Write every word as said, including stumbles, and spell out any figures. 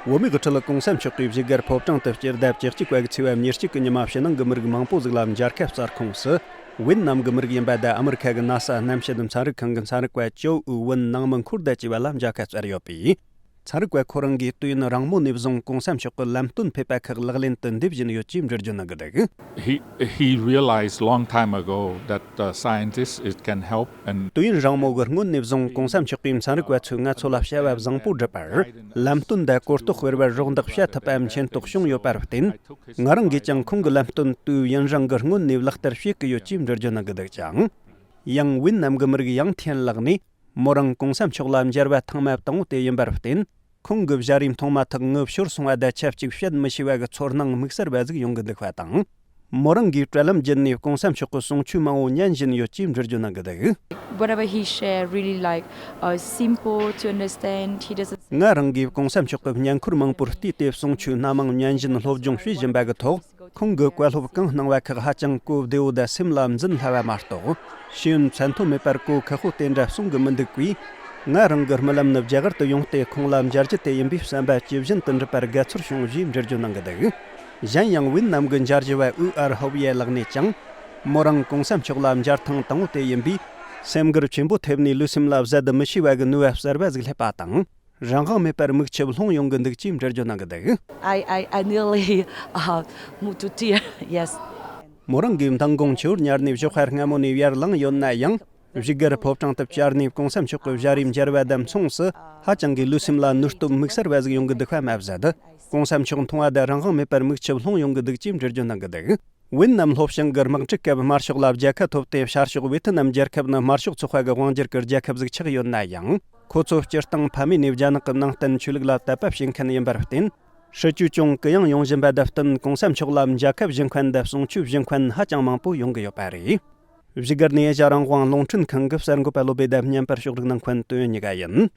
བོད་མིའི་དབུ་ཁྲིད་གོང་ས་མཆོག་གིས་བཞུགས་སྒར་ཕོ་བྲང་དུ་སྤྱི་ཟླ་བཅུ་གཅིག་པ་གི་ཚེས་པ་ཉེར་གཅིག་གི་ཉི་མ་ཕྱི་ནང་གི་མི་རིགས་མང་པོ་ཟིག་ལ་མཇལ་ཁ་སྩལ་ཁུངས་སུ། ཝིན་ནམ་གི་མི་རིགས་ཡིན་པ་དང་ཨ་མི་རི་ཁ་གི་ནཱ་ས་གནམ་དཔྱད་ཚན་རིག་ཁང་གི་ཚན་རིག་པ་ཅོའུ་ཝུན་ནང་མི་འཁོར་དང་བཅས་པ་ལ་མཇལ་ཁ་སྩལ་ཡོད་པས། ཚན་རིག་པ་ཁོ་རང་གིས་དུས་ཡུན་རིང་མོ་ནས་བཟུང་གོང་ས་མཆོག་གི་ལམ་སྟོན་ཕེབས་པ་ཁག་ལག་ལེན་དུ་འདེབས་བཞིན་ཡོད་ཅེས་འགྲེལ་བརྗོད་གནང་གི་འདུག He, he realized long time ago that uh, scientists it can help and དུས་ཡུན་རིང་མོ་གི་སྔོན་ནས་བཟུང་གོང་ས་མཆོག་གིས་ཚན་རིག་པ་ཚོས་ང་ཚོ་ལ་བྱ་བ་བཟང་པོ་སྒྲུབ་པར་ལམ་སྟོན་དང་གོ་རྟོགས་སྤེལ་བར་རོགས་འདེགས་བྱ་ཐུབ་པ་མཁྱེན་རྟོགས་བྱུང་ཡོད་པར་བརྟེན། ང་རང་གིས་ཀྱང་ཁོང་གི་ལམ་སྟོན་དུས་ཡུན་རིང་གི་སྔོན་ནས་ལག་བསྟར་བྱེད་ཀྱི་ཡོད་ཅེས་འགྲེལ་བརྗོད་གནང་གི་འདུག་ཅིང་། ཡང་ཝིན་ནམ་གི་མི་རིགས་ཡང་ཐེན་ལགས་ནས། མོ་རང་གོང་ས་མཆོག་ལ་མཇལ་བ་ཐེངས་མ་དང་པོ་དེ་ཡིན་པར་བརྟེན། ཁོང་གི་བཞའ་རིས་མཐོང་མ་ཐག་ངུ་ཤོར་སོང་བ་དང་ཆབས་ཅིག་བཤད་མི་ཤེས་པ་གི་ཚོར་སྣང་དམིགས་བསལ་བ་ཟིག་ཡོང་གི་འདུག་པ་དང་། མོ་རང་གིས་དྲ་ལམ་བརྒྱུད་ནས་གོང་ས་མཆོག་གི་གསུང་ཆོས་མང་བོ་ཉན་བཞིན་ཡོད་ཅེས་འགྲེལ་བརྗོད་གནང་གི་འདུག Whatever he share really like uh, simple to understand. He doesn't ང་རང་གིས་གོང་ས་མཆོག་གི་བསྙེན་ཁུར་མང་པོར་བལྟས་ཏེ་གསུང་ཆོས་སྣ་མང་ཉན་བཞིན་སློབ་སྦྱོང་བྱེད་བཞིན་པ་གི་ཐོག་ཁོང་གི་བཀའ་སློབ་གང་གནང་བ་ཁག་ཧ་ཅང་གོ་བདེ་བོ་དང་སེམས་ལ་འཛིན་སླ་བ་མ་གཏོགས། ཤེས་ཡོན་ཚད་མཐོ་མེད་པར་གོ་ཁག་པོ་དེ་འདྲ་གསུང་གི་མི་འདུག་པས། ང་རང་གི་རྨི་ལམ་ནི་རྒྱ་གར་དུ་ཡོང་སྟེ་ཁོང་ལ་མཇལ་རྒྱུ་དེ་ཡིན་པས་བསམ་པ་ཇི་བཞིན་དུ་འགྲུབ་པར་དགའ་ཚོར་བྱུང་ཞེས་འགྲེལ་བརྗོད་གནང་གི་འདུག་གཞན་ཡང་ཝིན་ནམ་གྱི་མཇལ་རྒྱུ་བ་ཨུ་ཨར་ཧོབ་ཡེ་ལགས་ནས་ཀྱང་། མོ་རང་གོང་ས་མཆོག་ལ་མཇལ་ཐེངས་དང་པོ་དེ་ཡིན་པས། སེམས་འགུལ་ཆེན་པོ་ཐེབས་ནས་ལུས་སེམས་ལ་བཟད་དུ་མི་ཤེས་པ་གི་ནུས་པ་གསར་བ་ཟིག་སླེབས་པ་དང་། རང་དབང་མེད་པར་མིག་ཆུ་ལྷུང་ཡོང་གི་འདུག་ཅེས་འགྲེལ་བརྗོད་གནང་གི་འདུག I, I, I nearly uh, moved to tear. Yes. མོ་རང་གིས་མདང་དགོང་ཆུ་བུར་ཉར་ནས་ཞོགས་ཁ་སྔ་མོ་ནས་ཡར་ལངས་ཡོད་ན་ཡང་། བཞུགས་སྒར་ཕོ་བྲང་དུ་བཅར་ནས་གོང་ས་མཆོག་གི་བཞའ་རིས་མཇལ་བ་དང་མཚུངས་སུ་ཧ་ཅང་གི་ལུས་སེམས་ལ་ནུས་སྟོབས་དམིགས་བསལ་བ་ཟིག་ཡོང་གི་འདུག་པ་མ་ཟད། གོང་ས་མཆོག་མཐོང་བ་དང་རང་དབང་མེད་པར་མིག་ཆུ་ལྷུང་ཡོང་གི་འདུག་ཅེས་འགྲེལ་བརྗོད་གནང་གི་འདུག་ཝིན་ནམ་སློབ་ཞིང་གི་དམག་འཁྲུག་སྐབས་དམར་ཤོག་ལ་རྒྱལ་ཁ་ཐོབ་སྟེ་ཤར་ཕྱོགས་ཝེ་ཐི་ནམ་རྒྱལ་ཁབ་ནི་དམར་ཤོག་ཚོགས་པ་གི་དབང་སྒྱུར་གྱི་རྒྱལ་ཁབ་ཟིག་ཆགས་ཡོད་ན་ཡང་། ཁོ་ཚོ་སྤྱིར་བཏང་ཕ་མེས་ནས་རྒྱ་ནག་གི་ནང་བསྟན་ཆོས་ལུགས་ལ་དད་པ་བྱེད་མཁན་ཡིན་པར་བརྟེན། སྲིད་ཇུས་ཅུང་གུ་ཡངས་ཡོང་བཞིན་པ་དང་བསྟུན་གོང་ས་མཆོག་ལ་མཇལ་ཁ་ཞུ་མཁན་དང་གསུང་ཆོས་ཞུ་མཁན་ཧ་ཅང་མང་པོ་ཡོང་གི་ཡོད་པ་རེད། བཞུགས་སྒར་ནས་ཨེ་ཤ་རང་དབང་རླུང་འཕྲིན་ཁང་གི་གསར་འགོད་པ་བློ་བྷེ་དང་བརྙན་པར་ཕྱོགས་སྒྲིག་གནང་མཁན་དོན་གཉིས་ཀ་ཡིན།